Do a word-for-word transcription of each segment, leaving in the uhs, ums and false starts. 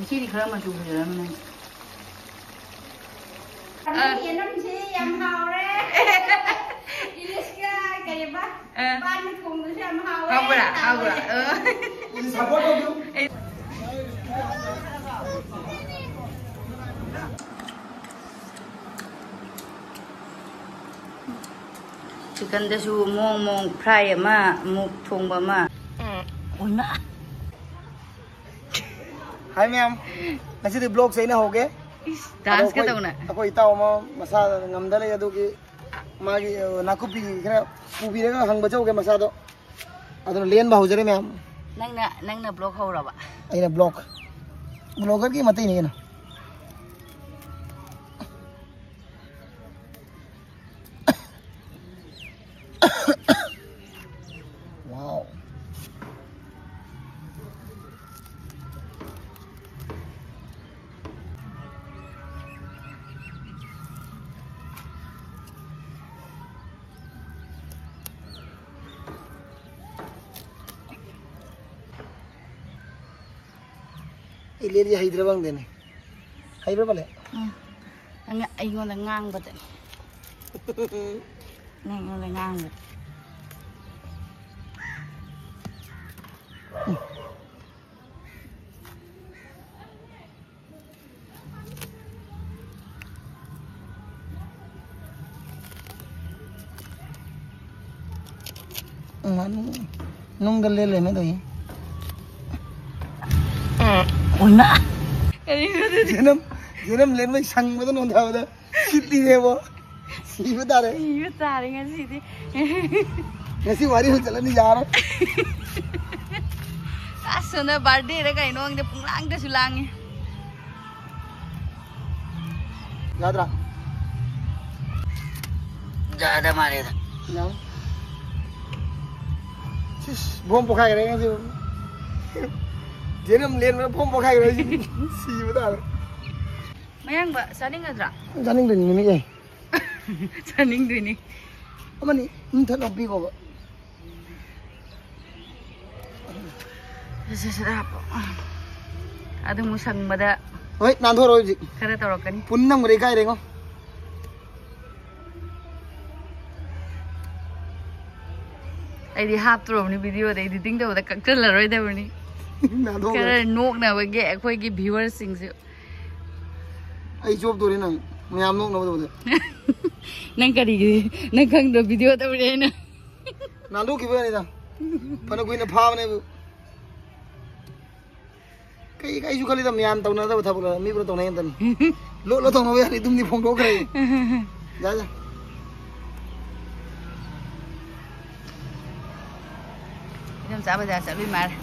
ꯁꯤꯗꯤ ꯈꯔ ꯃꯆꯨ ꯐꯖꯔꯝꯃꯦ꯫ ꯑ꯫ ꯌꯦꯅꯝꯁꯤ ꯌꯥꯝ ꯍꯥꯎꯔꯦ꯫ ꯏꯂꯤꯁꯀ ꯀꯩꯕ? ꯑ꯫ ꯄꯥꯟ ꯊꯣꯡꯕꯁꯨ ꯌꯥꯝ ꯍꯥꯎꯋꯦ꯫ ꯍꯥꯎꯕ꯭ꯔꯥ? ꯍꯥꯎꯕ꯭ꯔꯥ? ꯑ꯫ ꯑꯩ ꯆꯤꯛꯀꯟꯗꯁꯨ ꯃꯑꯣꯡ ꯃꯑꯣꯡ, ꯐ꯭ꯔꯥꯏ ꯑꯃ, ꯑꯃꯨꯛ ꯊꯣꯡꯕ ꯑꯃ꯫ ꯑꯣꯏꯃꯥ! ꯍꯥꯏ ꯃꯌꯥꯝ, ꯉꯁꯤꯗꯤ ꯕ꯭ꯂꯣꯒꯁꯦ ꯑꯩꯅ ꯍꯧꯒꯦ꯫ ꯏꯁ, ꯑꯗꯣ ꯗꯥꯟꯁꯀ ꯑꯩꯈꯣꯏ, ꯇꯧꯅ꯫ ꯑꯩꯈꯣꯏ ꯏꯇꯥꯎ ꯑꯃ ꯃꯁꯥ ꯉꯝꯗ ꯂꯩ, ꯑꯗꯨꯒꯤ ꯃꯥꯒꯤ, ꯑ, ꯅꯥꯀꯨꯞꯄꯤ ꯈꯔ ꯄꯨꯕꯤꯔꯒ ꯍꯪꯕ ꯆꯧꯒꯦ ꯃꯁꯥꯗꯣ꯫ ꯑꯗꯨꯅ ꯂꯦꯟꯕ ꯍꯧꯖꯔꯦ ꯃꯌꯥꯝ꯫ ꯅꯪꯅ, ꯅꯪꯅ ꯕ꯭ꯂꯣꯒ ꯍꯧꯔꯕ? ꯑꯩꯅ ꯕ꯭ꯂꯣꯒ꯫ ꯕ꯭ꯂꯣꯒꯔꯒꯤ ꯃꯇꯩꯅꯤ ꯀꯩꯅꯣ꯫ Wow. ꯑꯩ ꯂꯦꯟꯒꯦ ꯍꯩꯗ꯭ꯔꯕ ꯈꯪꯗꯦꯅꯦ꯫ ꯍꯩꯕ꯭ꯔꯥ ꯄꯂꯦ? ꯎꯝ꯫ ꯑꯉ-, ꯑꯩꯉꯣꯟꯗ ꯉꯥꯡꯕꯗꯅꯤ꯫ ꯅꯪ ꯑꯩꯉꯣꯟꯗ ꯉꯥꯡꯕꯗ꯫ ꯅꯨꯡꯗ ꯂꯦꯜꯂꯦꯅꯦ ꯇꯧꯏ꯫ ꯑꯣꯏꯃꯥ! ꯀꯔꯤꯅꯣ ꯑꯗꯨꯗꯤ? ꯖꯦꯅꯝ, ꯖꯦꯅꯝ ꯂꯦꯟꯕꯩ ꯁꯪꯕꯗ ꯅꯣꯟꯊꯕꯗ ꯁꯤꯠꯂꯤꯅꯦꯕꯣ꯫ ꯁꯤꯕ ꯇꯥꯔꯦ꯫ ꯁꯤꯕ ꯇꯥꯔꯦ ꯉꯁꯤꯗꯤ꯫ ꯉꯁꯤ ꯋꯥꯔꯤ ꯍꯨꯜ ꯆꯠꯂꯅꯤ ꯌꯥꯔꯣꯏ꯫ ꯑꯁ, ꯁꯣꯝꯗ ꯕꯥꯔꯗꯦꯔ ꯀꯩꯅꯣ ꯈꯪꯗꯦ, ꯄꯨꯡꯂꯥꯡꯗꯁꯨ ꯂꯥꯡꯉꯤ꯫ ꯌꯥꯗ꯭ꯔꯥ? ꯌꯥꯗ ꯃꯥꯜꯂꯦꯗ꯫ ꯌꯥꯎ꯫ ꯁꯤꯁ, ꯕꯣꯝ ꯄꯣꯈꯥꯏꯈ꯭ꯔꯦ ꯉꯁꯤ꯫ ꯖꯦꯅꯝ ꯂꯦꯟꯕꯗ ꯕꯣꯝ ꯄꯣꯈꯥꯏꯈ꯭ꯔꯦ ꯁꯤꯗꯤ꯫ ꯁꯤꯕ ꯇꯥꯔꯦ꯫ ꯃꯌꯥꯡꯕ ꯆꯥꯅꯤꯡꯒꯗ꯭ꯔꯥ? ꯆꯥꯅꯤꯡꯗꯣꯏꯅꯤ ꯃꯤꯃꯤ ꯑꯦ꯫ ꯆꯥꯅꯤꯡꯗꯣꯏꯅꯤ꯫ ꯑꯃꯅꯤ ꯑꯗꯨꯝ ꯊꯠꯂꯣ ꯄꯤꯈꯣꯕ꯫ ꯁꯦ, ꯁꯦ, ꯁꯤꯗ ꯍꯥꯞꯄꯣ꯫ ꯑꯗꯨ ꯑꯃꯨꯛ ꯁꯪꯕꯗ ꯍꯣꯏ, ꯅꯥꯟꯊꯣꯛꯑꯔꯣꯏ ꯍꯧꯖꯤꯛ꯫ ꯈꯔ ꯇꯧꯔꯛꯀꯅꯤ꯫ ꯄꯨꯟ ꯅꯝꯈ꯭ꯔꯦ, ꯏꯀꯥꯏꯔꯦꯉꯣ꯫ ꯑꯩꯗꯤ ꯍꯥꯞꯇꯣꯔꯕꯅꯤ videoꯗ, editing ꯇꯧꯕꯗ ꯀꯛꯆꯜꯂꯔꯣꯏꯗꯕꯅꯤ꯫ ꯅꯥꯟꯊꯣꯛꯈ꯭ꯔꯦ꯫ ꯈꯔ ꯅꯣꯛꯅꯕꯒꯤ ꯑꯩꯈꯣꯏꯒꯤ viewerꯁꯤꯡꯁꯨ꯫ ꯑꯩ ꯆꯣꯞꯇꯣꯔꯦ ꯅꯪ ꯃꯌꯥꯝ ꯅꯣꯛꯅꯕ ꯇꯧꯕꯗ꯫ ꯅꯪ ꯀꯔꯤꯒꯤ, ꯅꯪ ꯈꯪꯗ꯭ꯔꯣ video ꯇꯧꯔꯦ ꯍꯥꯏꯅ? ꯅꯥꯟꯊꯣꯛꯈꯤꯕꯅꯤꯗ꯫ ꯐꯅ ꯀꯨꯏꯅ ꯐꯥꯕꯅꯦꯕ꯫ ꯀꯩ, ꯑꯩꯁꯨ ꯈꯜꯂꯤꯗ ꯃꯌꯥꯝ ꯇꯧꯅꯗꯕ ꯊꯕꯛꯂ, ꯃꯤ ꯄꯨꯂꯞ ꯇꯧꯅꯩ ꯉꯥꯛꯇꯅꯤ꯫ ꯂꯣꯠ ꯂꯣꯠ ꯇꯧꯅꯕ ꯌꯥꯅꯤ, ꯑꯗꯨꯝꯗꯤ ꯐꯣꯡꯗꯣꯛꯈ꯭ꯔꯦ꯫ ꯌꯥ, ꯌꯥ꯫ ꯏꯗꯣꯝꯆꯥ ꯕꯖꯥꯔ ꯆꯠꯂꯨꯏ ꯃꯥꯜꯂꯦ꯫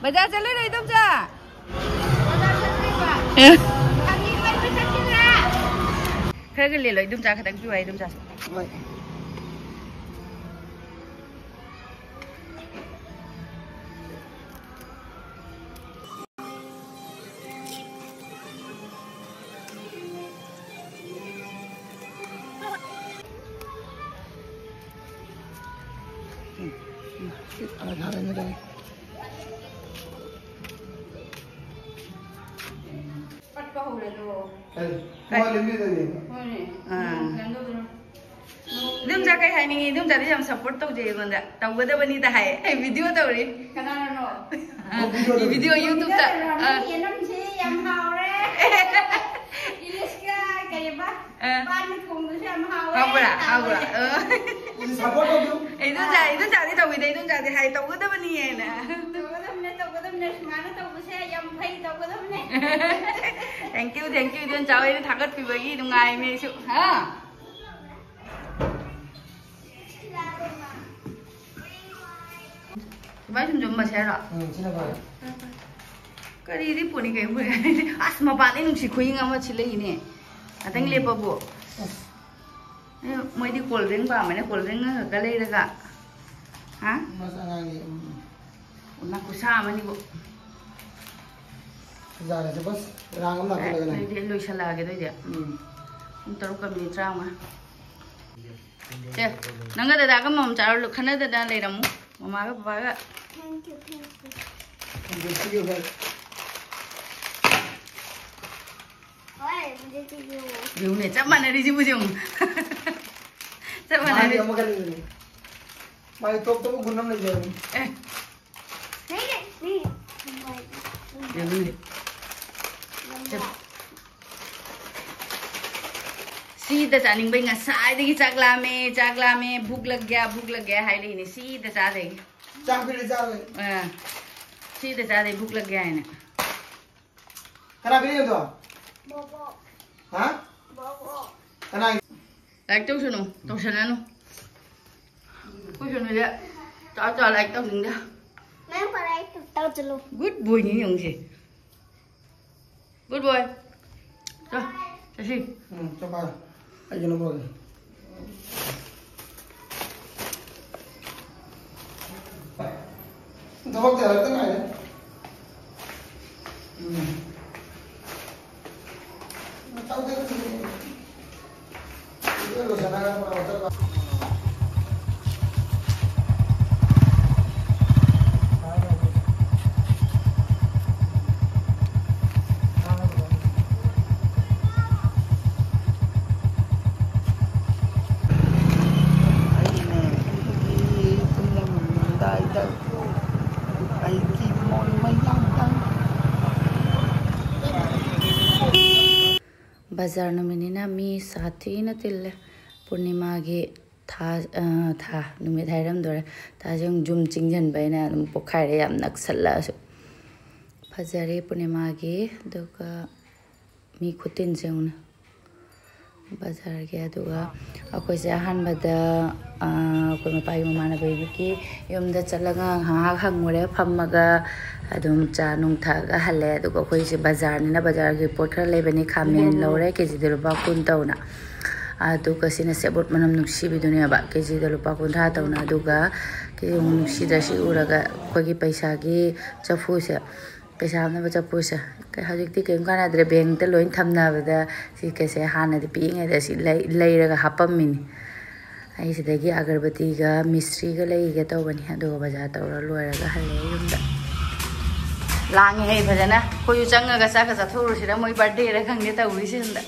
ꯕꯖꯥꯔ ꯆꯠꯂꯨꯏꯔꯣ, ꯏꯗꯣꯝꯆꯥ? ꯈꯔꯒ ꯂꯦꯜꯂꯣ, ꯏꯗꯣꯝꯆꯥ, ꯈꯤꯇꯪ ꯄꯤꯌꯨ ꯍꯥꯏ, ꯏꯗꯣꯝꯆꯥꯁꯨ꯫ ꯍꯣꯏ꯫ ꯄꯠꯄ ꯍꯧꯔꯦꯗꯣ꯫ ꯀꯔꯤ? ꯀꯔꯤ? ꯃꯥ ꯂꯦꯝꯕꯤꯗꯣꯏꯅꯦ꯫ ꯍꯣꯏꯅꯦ꯫ ꯑꯥ꯫ ꯀꯩꯅꯣ ꯇꯧꯗꯣꯏꯅꯣ? ꯏꯗꯣꯝꯆꯥ ꯀꯩ ꯍꯥꯏꯅꯤꯡꯉꯤ? ꯏꯗꯣꯝꯆꯥꯗꯤ ꯌꯥꯝ support ꯇꯧꯖꯩ ꯑꯩꯉꯣꯟꯗ꯫ ꯇꯧꯒꯗꯕꯅꯤꯗ ꯍꯥꯏ꯫ ꯑꯩ video ꯇꯧꯔꯤ꯫ ꯀꯅꯥꯅꯅꯣ? ꯑꯥ, ꯑꯣ, video ꯇꯧꯔꯤ꯫ Video YouTubeꯇ꯫ ꯌꯦꯟꯅꯝꯁꯦ ꯌꯥꯝ ꯍꯥꯎꯔꯦ꯫ ꯏꯂꯤꯁꯀ ꯀꯩꯕ? ꯑꯥ꯫ ꯄꯥꯟꯒ ꯊꯣꯡꯕꯁꯨ ꯌꯥꯝ ꯍꯥꯎꯋꯦ꯫ ꯍꯥꯎꯕ꯭ꯔꯥ? ꯍꯥꯎꯕ꯭ꯔꯥ? ꯍꯥꯎꯋꯦ꯫ ꯑꯥ꯫ Support ꯇꯧꯕꯤꯌꯨ꯫ ꯏꯗꯣꯝꯆꯥ, ꯏꯗꯣꯝꯆꯥꯗꯤ ꯇꯧꯋꯤꯗ, ꯏꯗꯣꯝꯆꯥꯗꯤ ꯍꯥꯏ, ꯇꯧꯒꯗꯕꯅꯤꯅ꯫ ꯇꯧꯒꯗꯕꯅꯦ, ꯇꯧꯒꯗꯕꯅꯦ, ꯁꯨꯃꯥꯏꯅ ꯇꯧꯕꯁꯦ ꯌꯥꯝ ꯐꯩ, ꯇꯧꯒꯗꯕꯅꯦ꯫ Thank you, thank you, ꯏꯗꯣꯝꯆꯥ ꯍꯣꯏꯅ ꯊꯥꯒꯠꯄꯤꯕꯒꯤ ꯅꯨꯡꯉꯥꯏꯅꯦ ꯑꯩꯁꯨ꯫ ꯍꯥ? ꯏꯕꯥꯏ ꯁꯨꯝ ꯁꯨꯝ ꯃꯁꯦꯔꯣ? ꯎꯝ, ꯁꯤꯅ ꯐꯔꯦ꯫ ꯀꯔꯤꯗꯤ ꯄꯣꯠꯅꯤ ꯀꯩ ꯍꯨꯏ? ꯑꯁ, ꯃꯄꯥꯟꯗꯩ ꯅꯨꯡꯁꯤꯠ ꯈꯨꯌꯤꯡ ꯑꯃ ꯁꯤꯠꯂꯛꯏꯅꯦ꯫ ꯉꯥꯛꯇꯪ ꯎꯝ꯫ ꯂꯦꯞꯄꯕꯨ꯫ ꯑꯁ꯫ ꯑꯦ, ꯃꯣꯏꯗꯤ cold drink ꯄꯥꯝꯕꯅꯦ, cold drink ꯉꯥꯛꯇ ꯂꯩꯔꯒ꯫ ꯍꯥ? ꯃꯁ ꯑꯉꯥꯡꯒꯤ, ꯎꯝ꯫ ꯑꯣ, ꯅꯪ ꯈꯨꯠꯁꯥ ꯑꯃꯅꯤꯕꯨ꯫ ꯌꯥꯔꯦꯁꯦ, ꯕꯁ꯫ ꯔꯥꯡ ꯑꯃ ꯂꯥꯛꯁꯤꯜꯂꯒꯅꯦ꯫ ꯑꯗꯨꯗꯤ ꯑꯩ ꯂꯣꯏꯁꯜꯂꯛꯑꯒꯦ ꯑꯗꯨꯏꯗꯤ꯫ ꯎꯝ꯫ ꯄꯨꯡ ꯇꯔꯨꯛꯀ minute ꯇꯔꯥꯃꯉꯥ꯫ ꯁꯦ, ꯅꯪꯒ ꯗꯗꯥꯒ ꯃꯃꯝ ꯆꯥꯔꯨ, ꯈꯟꯅꯗꯅ ꯂꯩꯔꯝꯃꯨ, ꯃꯃꯥꯒ ꯕꯕꯥꯒ꯫ Thank you, thank you. ꯍꯣꯏ, ꯑꯗꯨꯗꯤ ꯌꯦꯡꯉꯣ꯫ ꯌꯦꯡꯉꯨꯅꯦ, ꯆꯞ ꯃꯥꯟꯅꯔꯤꯁꯤꯕꯨ ꯌꯦꯡꯉꯨ꯫ ꯆꯞ ꯃꯥꯟꯅꯔꯤ꯫ ꯃꯥꯒꯤ ꯑꯃ ꯀꯔꯤꯅꯣ? ꯃꯥꯒꯤ ꯇꯣꯞ ꯇꯣꯞꯄ ꯒꯨꯟ ꯑꯃ ꯂꯩꯖꯕꯅꯤ꯫ ꯑꯦ꯫ ꯅꯪꯒꯤ, ꯅꯪꯒꯤ꯫ ꯌꯦꯡꯉꯨꯅꯦ꯫ ꯅꯪꯒꯤ꯫ ꯆꯞ-, ꯁꯤꯗ ꯆꯥꯅꯤꯡꯕꯩ ꯉꯁꯥꯏꯗꯒꯤ ꯆꯥꯛ ꯂꯥꯝꯃꯦ, ꯆꯥꯛ ꯂꯥꯝꯃꯦ, ꯚꯨꯛ ꯂꯒ꯭ꯌꯥ, ꯚꯨꯛ ꯂꯒ꯭ꯌꯥ ꯍꯥꯏ ꯂꯩꯅꯦ ꯁꯤꯗ ꯆꯥꯗꯩ꯫ ꯆꯥꯛ ꯄꯤꯔꯦ ꯆꯥꯔꯣꯏ꯫ ꯑꯥ, ꯁꯤꯗ ꯆꯥꯗꯩ ꯚꯨꯛ ꯂꯒ꯭ꯌꯥ ꯍꯥꯏꯅ꯫ ꯀꯅꯥ ꯄꯤꯔꯛꯏꯅꯣ? ꯕꯣꯕꯣꯛ꯫ ꯍꯥ? ꯕꯣꯕꯣꯛ꯫ ꯀꯅꯥ? ꯂꯥꯏꯛ ꯇꯧꯁꯅꯨ, ꯇꯧꯁꯅꯅꯨ꯫ ꯑꯩꯈꯣꯏ ꯁꯣꯝꯗꯗꯤ ꯆꯥ ꯆꯥ ꯂꯥꯏꯛ ꯇꯧꯅꯤꯡꯗꯦ꯫ ꯅꯪ ꯄꯥ ꯂꯥꯏꯛ ꯇꯧꯁꯜꯂꯨ꯫ ꯒꯨꯗ ꯕꯣꯏꯅꯤ ꯌꯦꯡꯉꯨꯁꯦ꯫ ꯒꯨꯗ ꯕꯣꯏ꯫ ꯆꯣ, ꯆꯠꯁꯤ꯫ ꯎꯝ, ꯆꯠꯄ꯫ ꯑꯩꯒꯤ ꯅꯝꯕꯔꯒꯤ꯫ ꯊꯕꯛꯇꯤ ꯍꯜꯂꯛꯇ ꯉꯥꯏꯔꯤ꯫ ꯎꯝ꯫ ꯇꯧꯗꯦ, ꯇꯧꯗꯦ꯫ ꯑꯩꯅ ꯑꯗꯨꯒꯤ ꯄꯨꯡ ꯑꯃ ꯃꯈꯥꯏꯗ ꯑꯩꯒꯤ ꯃꯣꯟ ꯃꯩ ꯂꯥꯡ ꯇꯥꯡ꯫ ꯕꯖꯥꯔ ꯅꯨꯃꯤꯠꯅꯤꯅ ꯃꯤ ꯁꯥꯊꯤꯅ ꯇꯤꯜꯂꯦ꯫ ꯄꯨꯔꯅꯤꯃꯥꯒꯤ ꯊꯥ, ꯑ, ꯊꯥ, ꯅꯨꯃꯤꯠ ꯍꯥꯏꯔꯝꯗꯣꯔꯦ꯫ ꯊꯥꯁꯦ ꯑꯃꯨꯛ ꯖꯨꯝ ꯆꯤꯡꯁꯤꯟꯕ ꯑꯩꯅ ꯑꯗꯨꯝ ꯄꯣꯛꯈꯥꯏꯔꯦ, ꯌꯥꯝ ꯅꯛꯁꯜꯂꯛꯑꯁꯨ꯫ ꯐꯖꯔꯦ ꯄꯨꯔꯅꯤꯃꯥꯒꯤ, ꯑꯗꯨꯒ ꯃꯤ ꯈꯨꯇꯤꯟꯁꯦ ꯌꯦꯡꯉꯨꯅꯦ꯫ ꯕꯖꯥꯔꯒꯤ, ꯑꯗꯨꯒ ꯑꯩꯈꯣꯏꯁꯦ ꯑꯍꯥꯟꯕꯗ, ꯑ, ꯑꯩꯈꯣꯏ ꯃꯄꯥꯒꯤ ꯃꯃꯥꯟꯅꯕꯤꯒꯤ ꯌꯨꯝꯗ ꯆꯠꯂꯒ ꯉꯥꯏꯍꯥꯛ ꯍꯪꯉꯨꯔꯦ ꯐꯝꯃꯒ, ꯑꯗꯨꯝ ꯆꯥ ꯅꯨꯡ ꯊꯛꯑꯒ ꯍꯜꯂꯦ꯫ ꯑꯗꯨꯒ ꯑꯩꯈꯣꯏꯁꯦ ꯕꯖꯥꯔꯅꯤꯅ ꯕꯖꯥꯔꯒꯤ ꯄꯣꯠ ꯈꯔ ꯂꯩꯕꯅꯤ, ꯈꯥꯃꯦꯟ ꯂꯧꯔꯦ ꯀꯦ ꯖꯤꯗ ꯂꯨꯄꯥ ꯀꯨꯟ ꯇꯧꯅ꯫ ꯑꯗꯨꯒ ꯁꯤꯅ ꯁꯦꯕꯣꯠ ꯃꯅꯝ ꯅꯨꯡꯁꯤꯕꯤꯗꯨꯅꯦꯕ, ꯀꯦ ꯖꯤꯗ ꯂꯨꯄꯥ ꯀꯨꯟꯊ꯭ꯔꯥ ꯇꯧꯅ꯫ ꯑꯗꯨꯒ ꯀꯦ ꯖꯤ ꯅꯨꯡꯁꯤꯗ꯭ꯔ ꯁꯤ ꯎꯔꯒ ꯑꯩꯈꯣꯏꯒꯤ ꯄꯩꯁꯥꯒꯤ ꯆꯐꯨꯁꯦ, ꯄꯩꯁꯥ ꯍꯥꯞꯅꯕ ꯆꯐꯨꯁꯦ꯫ ꯀꯩ-, ꯍꯧꯖꯤꯛꯇꯤ ꯀꯔꯤꯝ ꯀꯥꯟꯅꯗ꯭ꯔꯦ, ꯕꯦꯡꯇ ꯂꯣꯏ ꯊꯝꯅꯕꯗ ꯁꯤ ꯀꯩꯁꯦ ꯍꯥꯟꯅꯗꯤ ꯄꯤꯛꯏꯉꯩꯗ ꯁꯤ ꯂꯩ-, ꯂꯩꯔꯒ ꯍꯥꯞꯄꯝꯃꯤꯅꯤ꯫ ꯑꯩ ꯁꯤꯗꯒꯤ ꯑꯒꯔꯕꯇꯤꯒ ꯃꯤꯁꯇ꯭ꯔꯤꯒ ꯂꯩꯒꯦ ꯇꯧꯕꯅꯤ, ꯑꯗꯨꯒ ꯕꯖꯥꯔ ꯇꯧꯔ ꯂꯣꯏꯔꯒ ꯍꯜꯂꯛꯑꯦ ꯌꯨꯝꯗ꯫ ꯂꯥꯡꯉꯦ ꯍꯦ ꯐꯖꯅ꯫ ꯑꯩꯈꯣꯏꯁꯨ ꯆꯪꯉꯒ ꯆꯥꯛꯀ ꯆꯥꯊꯣꯛꯎꯔꯁꯤꯔ, ꯃꯣꯏ ꯕꯥꯔꯗꯦꯔ ꯈꯪꯗꯦ ꯇꯧꯔꯤꯁꯤ ꯁꯣꯝꯗ꯫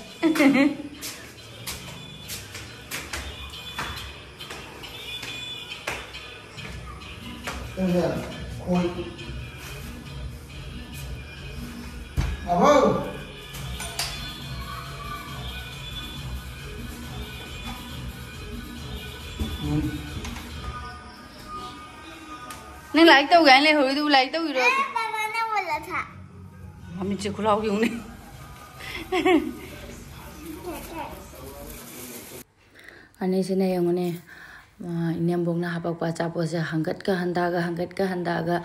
ꯅꯪ ꯂꯥꯏꯔꯤꯛ ꯇꯧꯒꯦ ꯍꯥꯏꯅ ꯂꯩꯍꯧꯔꯤꯗꯨꯕꯨ ꯂꯥꯏꯔꯤꯛ ꯇꯧꯒꯤꯔꯣ? ꯃꯃꯤꯠꯁꯦ ꯈꯨꯂꯥꯎ ꯌꯦꯡꯉꯨꯅꯦ꯫ ꯑꯅꯤꯁꯤꯅ ꯌꯦꯡꯉꯨꯅꯦ, ꯑ, ꯏꯅꯦꯝꯕꯣꯛꯅ ꯍꯥꯄꯛꯄ ꯑꯆꯥꯄꯣꯠꯁꯦ ꯍꯪꯒꯠꯀ ꯍꯟꯗꯥꯒ, ꯍꯪꯒꯠꯀ ꯍꯟꯗꯥꯒ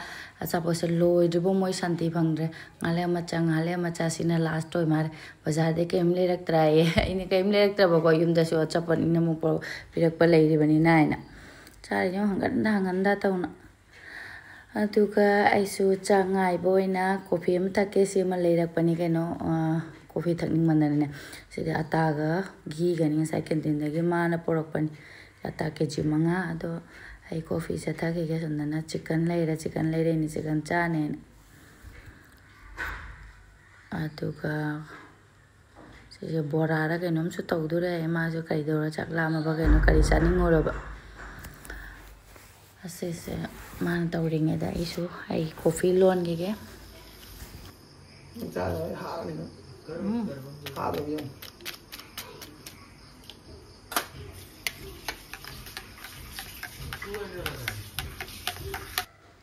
ꯑꯆꯥꯄꯣꯠꯁꯦ ꯂꯣꯏꯗ꯭ꯔꯤꯕ ꯃꯣꯏ ꯁꯥꯟꯇꯤ ꯐꯪꯗ꯭ꯔꯦ꯫ ꯉꯥꯂꯦ ꯃꯆꯥ, ꯉꯥꯂꯦ ꯃꯆꯥ, ꯁꯤꯅ ꯂꯥꯁ ꯑꯣꯏ ꯃꯥꯜꯂꯦ꯫ ꯕꯖꯥꯔꯗꯩ ꯀꯩꯝ ꯂꯩꯔꯛꯇ꯭ꯔꯥꯌꯦ꯫ ꯑꯩꯅ ꯀꯩꯝ ꯂꯩꯔꯛꯇ꯭ꯔꯕꯀꯣ, ꯌꯨꯝꯗꯁꯨ ꯑꯆꯥꯄꯣꯠ ꯏꯅꯝꯃ ꯄꯣꯔꯛ-, ꯄꯤꯔꯛꯄ ꯂꯩꯔꯤꯕꯅꯤꯅ ꯍꯥꯏꯅ꯫ ꯆꯥꯔꯤꯁꯦ ꯌꯦꯡꯉꯨ, ꯍꯪꯒꯠ ꯍꯟꯗꯥ, ꯍꯪꯒꯠ ꯍꯟꯗꯥ ꯇꯧꯅ꯫ ꯑꯗꯨꯒ ꯑꯩꯁꯨ ꯆꯥꯛ ꯉꯥꯏꯕ ꯑꯣꯏꯅ ꯀꯣꯐꯤ ꯑꯃ ꯊꯛꯀꯦ꯫ ꯁꯤ ꯑꯃ ꯂꯩꯔꯛꯄꯅꯤ ꯀꯩꯅꯣ, ꯑ, ꯀꯣꯐꯤ ꯊꯛꯅꯤꯡꯃꯟꯗꯅꯅꯦ꯫ ꯁꯤꯗꯤ ꯑꯇꯥꯒ ꯘꯤꯒꯅꯤ, ꯉꯁꯥꯏ ꯀꯦꯟꯇꯤꯟꯗꯒꯤ ꯃꯥꯅ ꯄꯨꯔꯛꯄꯅꯤ꯫ ꯑꯇꯥ ꯀꯦ ꯖꯤ ꯃꯉꯥ꯫ ꯑꯗꯣ ꯑꯩ ꯀꯣꯐꯤꯁꯦ ꯊꯛꯈꯤꯒꯦ꯫ ꯁꯣꯝꯗꯅ ꯆꯤꯛꯀꯟ ꯂꯩꯔꯦ, ꯆꯤꯛꯀꯟ ꯂꯩꯔꯛꯏꯅꯤ, ꯆꯤꯛꯀꯟ ꯆꯥꯅꯦꯅ꯫ ꯑꯗꯨꯒ ꯁꯤꯁꯦ ꯕꯣꯔꯥꯔ ꯀꯩꯅꯣꯝꯁꯨ ꯇꯧꯗꯣꯔꯦ꯫ ꯃꯥꯁꯨ ꯀꯔꯤꯗꯧꯔ ꯆꯥꯛ ꯂꯥꯝꯃꯕ ꯀꯩꯅꯣ, ꯀꯔꯤ ꯆꯥꯅꯤꯡꯉꯨꯔꯕ? ꯑꯁꯤꯁꯦ ꯃꯥꯅ ꯇꯧꯔꯤꯉꯩꯗ ꯑꯩꯁꯨ ꯑꯩ ꯀꯣꯐꯤ ꯂꯣꯟꯈꯤꯒꯦ꯫ ꯆꯥꯔꯣꯏ, ꯍꯥꯎꯅꯤ꯫ ꯎꯝ꯫ ꯍꯥꯎꯕꯅꯤ꯫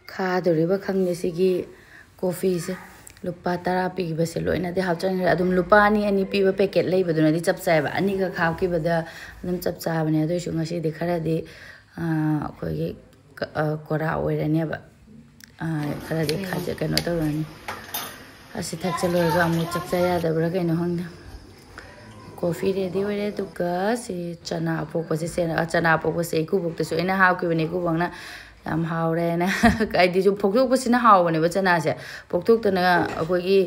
ꯈꯥꯗꯣꯔꯤꯕ ꯈꯪꯗꯦ ꯁꯤꯒꯤ ꯀꯣꯐꯤꯁꯦ꯫ ꯂꯨꯄꯥ ꯇꯔꯥ ꯄꯤꯕꯁꯦ ꯂꯣꯏꯅꯗꯤ ꯍꯥꯞꯆꯤꯟꯈ꯭ꯔꯦ꯫ ꯑꯗꯨꯝ ꯂꯨꯄꯥ ꯑꯅꯤ, ꯑꯅꯤ ꯄꯤꯕ ꯄꯦꯀꯦꯠ ꯂꯩꯕꯗꯨꯅꯗꯤ ꯆꯞ ꯆꯥꯏꯕ꯫ ꯑꯅꯤꯈꯛ ꯍꯥꯞꯈꯤꯕꯗ ꯑꯗꯨꯝ ꯆꯞ ꯆꯥꯕꯅꯦ꯫ ꯑꯗꯨꯏꯁꯨ ꯉꯁꯤꯗꯤ ꯈꯔꯗꯤ, ꯑ, ꯑꯩꯈꯣꯏꯒꯤ ꯀ-, ꯑ, ꯀꯣꯔꯥ ꯑꯣꯏꯔꯅꯦꯕ꯫ ꯑ, ꯈꯔꯗꯤ ꯈꯥꯖ-, ꯀꯩꯅꯣ ꯇꯧꯔꯅꯤ꯫ ꯑꯁꯤ ꯊꯛꯆꯜꯂꯨꯔꯒ ꯑꯃꯨꯛ ꯆꯥꯛ ꯆꯥ ꯌꯥꯗꯕ꯭ꯔꯥ ꯀꯩꯅꯣ ꯈꯪꯗꯦ꯫ ꯀꯣꯐꯤ ꯔꯦꯗꯤ ꯑꯣꯏꯔꯦ꯫ ꯑꯗꯨꯒ ꯁꯤ ꯆꯅꯥ ꯑꯄꯣꯛꯄꯁꯦ, ꯆꯅꯥ ꯑꯄꯣꯛꯄꯁꯦ ꯏꯀꯨꯕꯣꯛꯇꯁꯨ ꯑꯩꯅ ꯍꯥꯞꯈꯤꯕꯅꯦ꯫ ꯏꯀꯨꯕꯣꯛꯅ ꯌꯥꯝ ꯍꯥꯎꯔꯦꯅ꯫ ꯍꯥꯏꯗꯤ ꯁꯨꯝ ꯄꯣꯛꯊꯣꯛꯄꯁꯤꯅ ꯍꯥꯎꯕꯅꯦꯕ ꯆꯅꯥꯁꯦ꯫ ꯄꯣꯛꯊꯣꯛꯇꯅ ꯑꯩꯈꯣꯏꯒꯤ,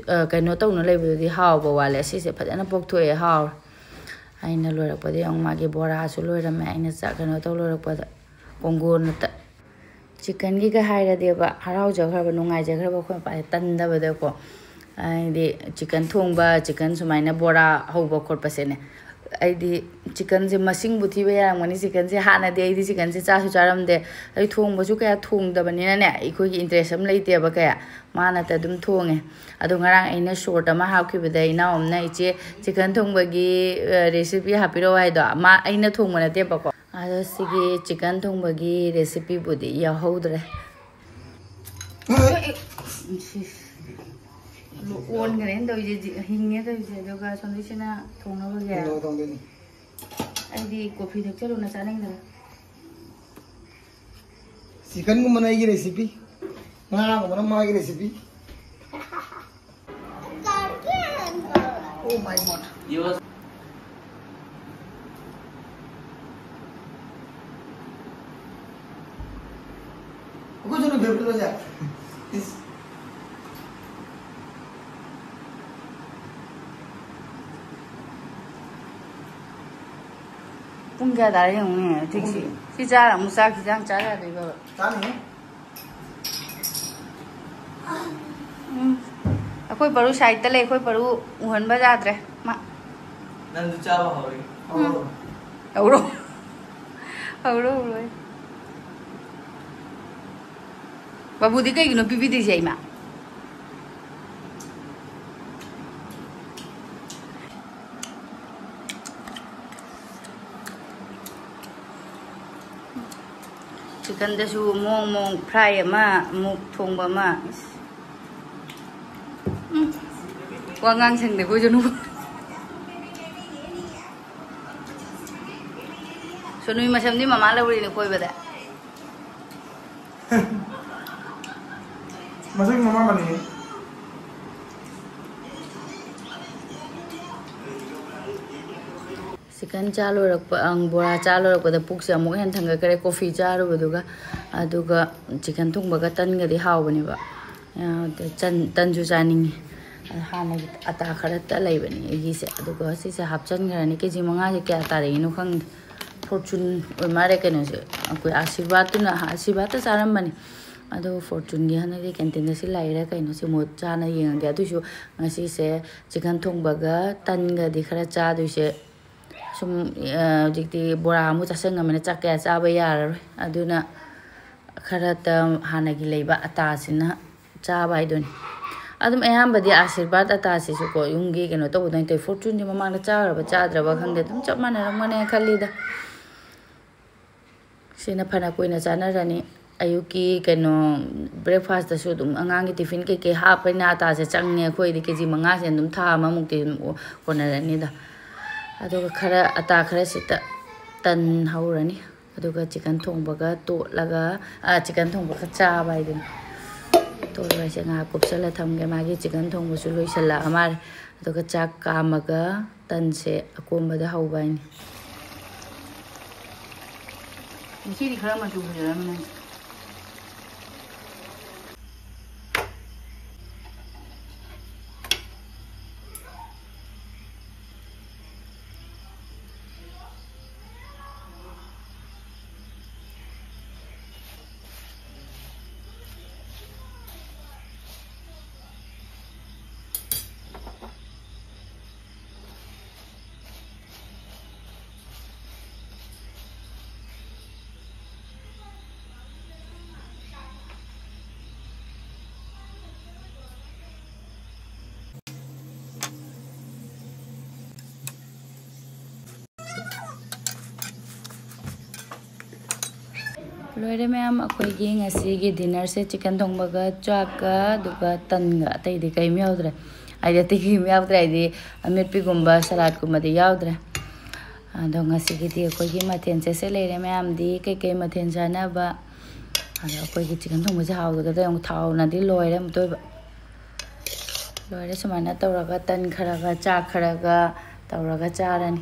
ꯑ, ꯀꯩꯅꯣ ꯇꯧꯅ ꯂꯩꯕꯗꯨꯗꯤ ꯍꯥꯎꯕ ꯋꯥꯠꯂꯦ꯫ ꯑꯁꯤꯁꯦ ꯐꯖꯅ ꯄꯣꯛꯊꯣꯛꯑꯦ, ꯍꯥꯎꯔꯦ꯫ ꯑꯩꯅ ꯂꯣꯏꯔꯛꯄꯗ ꯌꯦꯡꯉꯨ, ꯃꯥꯒꯤ ꯕꯣꯔꯥꯁꯨ ꯂꯣꯏꯔꯝꯃꯦ꯫ ꯑꯩꯅ ꯆꯥꯛ ꯀꯩꯅꯣ ꯇꯧ ꯂꯣꯏꯔꯛꯄꯗ ꯀꯣꯡꯒꯣꯟꯗ ꯆꯤꯛꯀꯟꯒꯤꯒ ꯍꯥꯏꯔꯗꯤꯕ ꯍꯔꯥꯎꯖꯈ꯭ꯔꯕ, ꯅꯨꯡꯉꯥꯏꯖꯈ꯭ꯔꯕ ꯑꯩꯈꯣꯏ ꯃꯄꯥꯁꯦ ꯇꯟꯗꯕꯗꯀꯣ꯫ ꯍꯥꯏꯗꯤ ꯆꯤꯛꯀꯟ ꯊꯣꯡꯕ, ꯆꯤꯛꯀꯟ ꯁꯨꯃꯥꯏꯅ ꯕꯣꯔꯥ ꯍꯧꯕ ꯈꯣꯠꯄꯁꯦꯅꯦ꯫ ꯑꯩꯗꯤ ꯆꯤꯛꯀꯟꯁꯦ ꯃꯁꯤꯡꯕꯨ ꯊꯤꯕ ꯌꯥꯔꯝꯒꯅꯤ꯫ ꯆꯤꯛꯀꯟꯁꯦ ꯍꯥꯟꯅꯗꯤ ꯑꯩꯗꯤ ꯆꯤꯛꯀꯟꯁꯦ ꯆꯥꯁꯨ ꯆꯥꯔꯝꯗꯦ꯫ ꯑꯩ ꯊꯣꯡꯕꯁꯨ ꯀꯌꯥ ꯊꯣꯡꯗꯕꯅꯤꯅꯅꯦ, ꯑꯩꯈꯣꯏꯒꯤ ꯏꯟꯇꯔꯦꯁ ꯑꯃ ꯂꯩꯇꯦꯕ ꯀꯌꯥ꯫ ꯃꯥꯅꯇ ꯑꯗꯨꯝ ꯊꯣꯡꯉꯦ꯫ ꯑꯗꯣ ꯉꯔꯥꯡ ꯑꯩꯅ ꯁꯣꯔꯠ ꯑꯃ ꯍꯥꯞꯈꯤꯕꯗ ꯏꯅꯥꯎ ꯑꯃꯅ "ꯏꯆꯦ, ꯆꯤꯛꯀꯟ ꯊꯣꯡꯕꯒꯤ, ꯑ, ꯔꯦꯁꯤꯄꯤ ꯍꯥꯞꯄꯤꯔꯛꯑꯣ" ꯍꯥꯏꯗꯣ, ꯃꯥ, ꯑꯩꯅ ꯊꯣꯡꯕ ꯅꯠꯇꯦꯕꯀꯣ꯫ ꯑꯗꯣ ꯁꯤꯒꯤ ꯆꯤꯛꯀꯟ ꯊꯣꯡꯕꯒꯤ ꯔꯦꯁꯤꯄꯤꯕꯨꯗꯤ ꯌꯥꯎꯍꯧꯗ꯭ꯔꯦ꯫ ꯑꯣꯟꯈ꯭ꯔꯦꯅ ꯇꯧꯔꯤꯁꯦ, ꯍꯤꯡꯉꯦ ꯇꯧꯔꯤꯁꯦ꯫ ꯑꯗꯨꯒ ꯁꯣꯝꯗꯁꯤꯅ ꯊꯣꯡꯅꯕꯒꯤ꯫ ꯊꯣꯡꯅꯕ ꯊꯣꯡꯗꯣꯏꯅꯤ꯫ ꯑꯩꯗꯤ ꯀꯣꯐꯤ ꯊꯛꯆꯜꯂꯨꯅ ꯆꯥꯅꯤꯡꯗ꯭ꯔꯦ꯫ ꯆꯤꯀꯟꯒꯨꯝꯕꯅ ꯑꯩꯒꯤ ꯔꯦꯁꯤꯄꯤ, ꯉꯥꯒꯨꯝꯕꯅ ꯃꯥꯒꯤ ꯔꯦꯁꯤꯄꯤ꯫ Oh my God. ꯑꯩꯈꯣꯏꯁꯨ ꯑꯗꯨꯝ ꯐꯦꯕꯔꯦꯠ ꯑꯣꯏꯖ꯫ ꯏꯁ꯫ ꯄꯨꯡ ꯀꯌꯥ ꯇꯥꯔꯦ ꯌꯦꯡꯉꯨꯅꯦ ꯍꯧꯖꯤꯛꯁꯤ꯫ ꯁꯤ ꯆꯥꯔ ꯑꯃꯨꯛ ꯆꯥꯛ ꯈꯤꯇꯪ ꯆꯥ ꯌꯥꯗꯣꯏꯕ? ꯆꯥꯅꯤꯍꯦ꯫ ꯎꯝ꯫ ꯑꯩꯈꯣꯏ ꯄꯔꯨ ꯁꯥꯏꯠꯇ ꯂꯩ, ꯑꯩꯈꯣꯏ ꯄꯔꯨ ꯎꯍꯟꯕ ꯌꯥꯗ꯭ꯔꯦ꯫ ꯃꯥ ꯅꯪꯁꯨ ꯆꯥꯕ ꯍꯧꯔꯦ꯫ ꯎꯝ꯫ ꯍꯧꯔꯣ꯫ ꯍꯧꯔꯣ꯫ ꯍꯧꯔꯣ, ꯍꯧꯔꯣ꯫ ꯕꯥꯕꯨꯗꯤ ꯀꯩꯒꯤꯅꯣ ꯄꯤꯕꯤꯗ꯭ꯔꯤꯁꯦ ꯏꯃꯥ? ꯆꯤꯀꯟꯗꯁꯨ ꯃꯑꯣꯡ ꯃꯑꯣꯡ, ꯐ꯭ꯔꯥꯏ ꯑꯃ, ꯑꯃꯨꯛ ꯊꯣꯡꯕ ꯑꯃ꯫ ꯎꯝ꯫ ꯋꯥ ꯉꯥꯡ ꯁꯪꯗꯦ ꯑꯩꯈꯣꯏꯁꯨ ꯅꯨꯄꯥ꯫ ꯁꯣꯅꯨꯏ ꯃꯁꯝꯗꯤ ꯃꯃꯥ ꯂꯧꯔꯤꯅꯦ ꯀꯣꯏꯕꯗ꯫ ꯃꯁꯛ ꯃꯃꯥ ꯃꯥꯟꯅꯩꯌꯦ꯫ ꯆꯤꯀꯟ ꯆꯥ ꯂꯣꯏꯔꯛꯄ, ꯑꯪ, ꯕꯣꯔꯥ ꯆꯥ ꯂꯣꯏꯔꯛꯄꯗ ꯄꯨꯛꯁꯦ ꯑꯃꯨꯛ ꯍꯦꯟꯅ ꯊꯟꯒꯠꯈ꯭ꯔꯦ, ꯀꯣꯐꯤ ꯆꯥꯔꯨꯕꯗꯨꯒ꯫ ꯑꯗꯨꯒ ꯆꯤꯀꯟ ꯊꯣꯡꯕꯒ ꯇꯟꯒꯗꯤ ꯍꯥꯎꯕꯅꯦꯕ꯫ ꯑ, ꯇꯟ, ꯇꯟꯁꯨ ꯆꯥꯅꯤꯡꯉꯤ꯫ ꯍꯥꯟꯅꯒꯤ ꯑꯇꯥ ꯈꯔ ꯇꯠ ꯂꯩꯕꯅꯤ ꯑꯩꯒꯤꯁꯦ꯫ ꯑꯗꯨꯒ ꯁꯤꯁꯦ ꯍꯥꯞꯆꯤꯟꯈ꯭ꯔꯅꯤ꯫ ꯀꯦ ꯖꯤ ꯃꯉꯥꯁꯦ ꯀꯌꯥ ꯇꯥꯔꯛꯏꯅꯣ ꯈꯪꯗꯦ꯫ ꯐꯣꯔꯆꯨꯟ ꯑꯣꯏ ꯃꯥꯜꯂꯦ ꯀꯩꯅꯣꯁꯦ꯫ ꯑꯩꯈꯣꯏ ꯑꯥꯁꯤꯔꯕꯥꯗꯇꯨꯅ, ꯑꯥꯁꯤꯔꯕꯥꯗꯇ ꯆꯥꯔꯝꯕꯅꯤ꯫ ꯑꯗꯣ ꯐꯣꯔꯆꯨꯟꯒꯤ ꯍꯟꯗꯛꯇꯤ ꯀꯦꯟꯇꯤꯟꯗ ꯁꯤ ꯂꯩꯔꯦ ꯀꯩꯅꯣ, ꯁꯤ ꯃꯍꯨꯠ ꯆꯥꯅ ꯌꯦꯡꯉꯒꯦ꯫ ꯑꯗꯨꯏꯁꯨ ꯉꯁꯤꯁꯦ ꯆꯤꯛꯀꯟ ꯊꯣꯡꯕꯒ ꯇꯟꯒꯗꯤ ꯈꯔ ꯆꯥꯗꯣꯏꯁꯦ꯫ ꯁꯨꯝ, ꯑ, ꯍꯧꯖꯤꯛꯇꯤ ꯕꯣꯔꯥ ꯑꯃꯨꯛ ꯆꯥꯁꯤꯟꯈ꯭ꯔꯕꯅꯤꯅ ꯆꯥꯛ ꯀꯌꯥ ꯆꯥꯕ ꯌꯥꯔꯔꯣꯏ꯫ ꯑꯗꯨꯅ ꯈꯔꯇ ꯍꯥꯟꯅꯒꯤ ꯂꯩꯕ ꯑꯇꯥꯁꯤꯅ ꯆꯥꯕ ꯍꯥꯏꯗꯨꯅꯤ꯫ ꯑꯗꯨꯝ ꯑꯌꯥꯝꯕꯗꯤ ꯑꯥꯁꯤꯔꯕꯥꯗ ꯑꯇꯥꯁꯤꯁꯨꯀꯣ, ꯌꯨꯝꯒꯤ ꯀꯩꯅꯣ ꯇꯧꯕꯗ ꯅꯠꯇꯦ, ꯐꯣꯔꯆꯨꯟꯗꯤ ꯃꯃꯥꯡꯗ ꯆꯥꯈ꯭ꯔꯕ ꯆꯥꯗ꯭ꯔꯕ ꯈꯪꯗꯦ, ꯑꯗꯨꯝ ꯆꯞ ꯃꯥꯟꯅꯔꯝꯒꯅꯦꯅ ꯈꯜꯂꯤꯗ꯫ ꯁꯤꯅ ꯐꯅ ꯀꯨꯏꯅ ꯆꯥꯅꯔꯅꯤ꯫ ꯑꯌꯨꯛꯀꯤ ꯀꯩꯅꯣ, ꯕ꯭ꯔꯦꯛꯐꯥꯁꯇꯁꯨ ꯑꯗꯨꯝ ꯑꯉꯥꯡꯒꯤ ꯇꯤꯐꯤꯟ ꯀꯩꯀꯩ ꯍꯥꯞꯄꯅꯤꯅ ꯑꯇꯥꯁꯦ ꯆꯪꯉꯦ꯫ ꯑꯩꯈꯣꯏꯗꯤ ꯀꯦ ꯖꯤ ꯃꯉꯥꯁꯦ ꯑꯗꯨꯝ ꯊꯥ ꯑꯃꯃꯨꯛꯇꯤ ꯑꯗꯨꯝ ꯀꯣꯟꯅꯔꯅꯤꯗ꯫ ꯑꯗꯨꯒ ꯈꯔ ꯑꯇꯥ ꯈꯔꯁꯤꯗ ꯇꯟ ꯍꯧꯔꯅꯤ꯫ ꯑꯗꯨꯒ ꯆꯤꯛꯀꯟ ꯊꯣꯡꯕꯒ ꯇꯣꯠꯂꯒ, ꯑ, ꯆꯤꯛꯀꯟ ꯊꯣꯡꯕꯒ ꯆꯥꯕ ꯍꯥꯏꯗꯨꯅꯤ꯫ ꯇꯣꯠꯂꯒ ꯑꯩꯁꯦ ꯉꯥꯏꯍꯥꯛ ꯀꯨꯞꯁꯜꯂ ꯊꯝꯒꯦ꯫ ꯃꯥꯒꯤ ꯆꯤꯛꯀꯟ ꯊꯣꯡꯕꯁꯨ ꯂꯣꯏꯁꯤꯜꯂꯛꯑ ꯃꯥꯜꯂꯦ꯫ ꯑꯗꯨꯒ ꯆꯥꯛ ꯀꯥꯝꯃꯒ ꯇꯟꯁꯦ ꯑꯀꯣꯝꯕꯗ ꯍꯧꯕ ꯍꯥꯏꯅꯤ꯫ ꯉꯁꯤꯗꯤ ꯈꯔ ꯃꯆꯨ ꯐꯖꯔꯝꯃꯦ꯫ ꯂꯣꯏꯔꯦ ꯃꯌꯥꯝ, ꯑꯩꯈꯣꯏꯒꯤ ꯉꯁꯤꯒꯤ ꯗꯤꯟꯅꯔꯁꯦ ꯆꯤꯛꯀꯟ ꯊꯣꯡꯕꯒ ꯆꯥꯛꯀ ꯑꯗꯨꯒ ꯇꯟꯒ, ꯑꯇꯩꯗꯤ ꯀꯔꯤꯝ ꯌꯥꯎꯗ꯭ꯔꯦ꯫ ꯍꯥꯏꯗꯤ ꯑꯇꯩ ꯀꯔꯤꯝ ꯌꯥꯎꯗ꯭ꯔꯦ ꯍꯥꯏꯗꯤ ꯑꯃꯦꯠꯄꯤꯒꯨꯝꯕ ꯁꯂꯥꯠꯀꯨꯝꯕꯗꯤ ꯌꯥꯎꯗ꯭ꯔꯦ꯫ ꯑꯗꯣ ꯉꯁꯤꯒꯤꯗꯤ ꯑꯩꯈꯣꯏꯒꯤ ꯃꯊꯦꯜꯁꯦ ꯁꯤ ꯂꯩꯔꯦ ꯃꯌꯥꯝꯗꯤ꯫ ꯀꯩꯀꯩ ꯃꯊꯦꯜ ꯆꯥꯅꯕ? ꯑꯗꯣ ꯑꯩꯈꯣꯏꯒꯤ ꯆꯤꯛꯀꯟ ꯊꯣꯡꯕꯁꯦ ꯍꯥꯎꯗꯒꯗ ꯌꯦꯡꯉꯨ, ꯊꯥꯎꯅꯗꯤ ꯂꯣꯏꯔꯦ ꯑꯃꯨꯛꯇ ꯑꯣꯏꯕ꯫ ꯂꯣꯏꯔꯦ꯫ ꯁꯨꯃꯥꯏꯅ ꯇꯧꯔꯒ ꯇꯟ ꯈꯔꯒ ꯆꯥꯛ ꯈꯔꯒ ꯇꯧꯔꯒ ꯆꯥꯔꯅꯤ꯫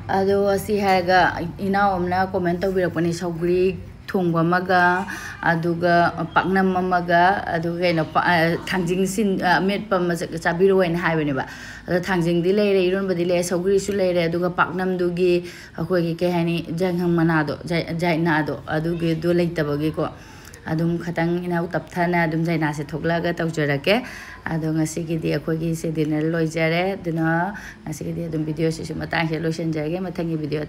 ꯑꯗꯣ ꯑꯁꯤ ꯍꯥꯏꯔꯒ ꯏꯅꯥꯎ ꯑꯃꯅ ꯀꯣꯃꯦꯟ ꯇꯧꯕꯤꯔꯛꯄꯅꯤ, "ꯁꯧꯒ꯭ꯔꯤ ꯊꯣꯡꯕ ꯑꯃꯒ, ꯑꯗꯨꯒ ꯄꯥꯛꯅꯝ ꯑꯃꯒ, ꯑꯗꯨꯒ ꯀꯩꯅꯣ, ꯄ-, ꯑ, ꯊꯥꯡꯖꯤꯡ ꯁꯤꯟ-, ꯑ, ꯑꯃꯦꯠꯄ ꯑꯃ ꯆ-, ꯆꯥꯕꯤꯔꯛꯑꯣ ꯍꯥꯏꯅ ꯍꯥꯏꯕꯅꯦꯕ꯫ ꯑꯗꯣ ꯊꯥꯡꯖꯤꯡꯗꯤ ꯂꯩꯔꯦ, ꯏꯔꯣꯟꯕꯗꯤ ꯂꯩꯔꯦ, ꯁꯧꯒ꯭ꯔꯤꯁꯨ ꯂꯩꯔꯦ, ꯑꯗꯨꯒ ꯄꯥꯛꯅꯝꯗꯨꯒꯤ ꯑꯩꯈꯣꯏꯒꯤ ꯀꯩ ꯍꯥꯏꯅꯤ, ꯖꯪꯒꯝ ꯃꯅꯥꯗꯣ, ꯖꯩ-, ꯖꯩꯅꯥꯗꯣ, ꯑꯗꯨꯒꯤꯗꯣ ꯂꯩꯇꯕꯒꯤꯀꯣ, ꯑꯗꯨꯝ ꯈꯇꯪ ꯏꯅꯥꯎ ꯇꯞꯊꯅ ꯑꯗꯨꯝ ꯖꯩꯅꯥꯁꯦ ꯊꯣꯛꯂꯛꯑꯒ ꯇꯧꯖꯔꯛꯀꯦ꯫ ꯑꯗꯣ ꯉꯁꯤꯒꯤꯗꯤ ꯑꯩꯈꯣꯏꯒꯤꯁꯦ dinner ꯂꯣꯏꯖꯔꯦ꯫ ꯑꯗꯨꯅ ꯉꯁꯤꯒꯤꯗꯤ ꯑꯗꯨꯝ videoꯁꯤꯁꯨ ꯃꯇꯥꯡꯁꯤꯗ ꯂꯣꯏꯁꯤꯟꯖꯔꯒꯦ꯫ ꯃꯊꯪꯒꯤ video